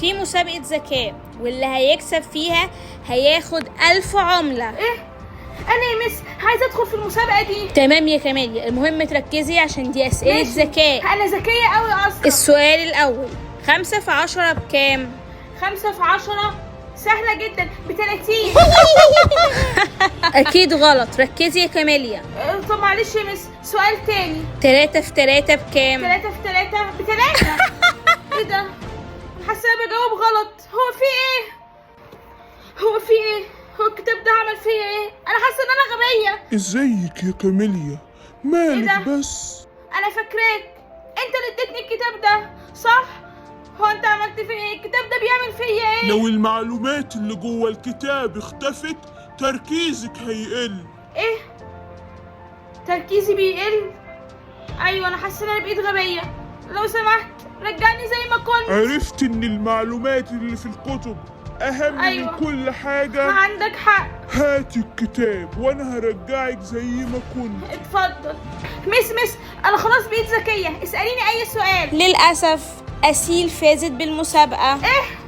في مسابقة ذكاء، واللي هيكسب فيها هياخد 1000 عملة. ايه؟ انا يا مس عايزه ادخل في المسابقة دي. تمام يا كماليا، المهم تركزي عشان دي أسئلة ماشي. ذكاء. انا ذكية قوي اصلا. السؤال الأول، 5 في 10 بكام؟ 5 في 10 سهلة جدا، ب30. أكيد غلط، ركزي يا كماليا. طب معلش يا مس، سؤال تاني. 3 في 3 بكام؟ 3 في 3 ب3. ايه ده؟ حاسه انا بجاوب غلط. هو في ايه؟ هو في ايه؟ هو الكتاب ده عمل فيا ايه؟ انا حاسه ان انا غبية. ازيك يا كاميليا؟ مالك إيه ده؟ بس؟ انا فاكراك، انت اللي اديتني الكتاب ده صح؟ هو انت عملت فيا ايه؟ الكتاب ده بيعمل فيا ايه؟ لو المعلومات اللي جوه الكتاب اختفت تركيزك هيقل. ايه؟ تركيزي بيقل؟ ايوه انا حاسه ان انا بقيت غبية. لو سمحت رجعني زي ما كنت. عرفت ان المعلومات اللي في الكتب اهم أيوة. من كل حاجة. عندك حق. هاتي الكتاب وانا هرجعك زي ما كنت. اتفضل. مس انا خلاص بقيت ذكية، اساليني اي سؤال. للأسف أسيل فازت بالمسابقة. ايه؟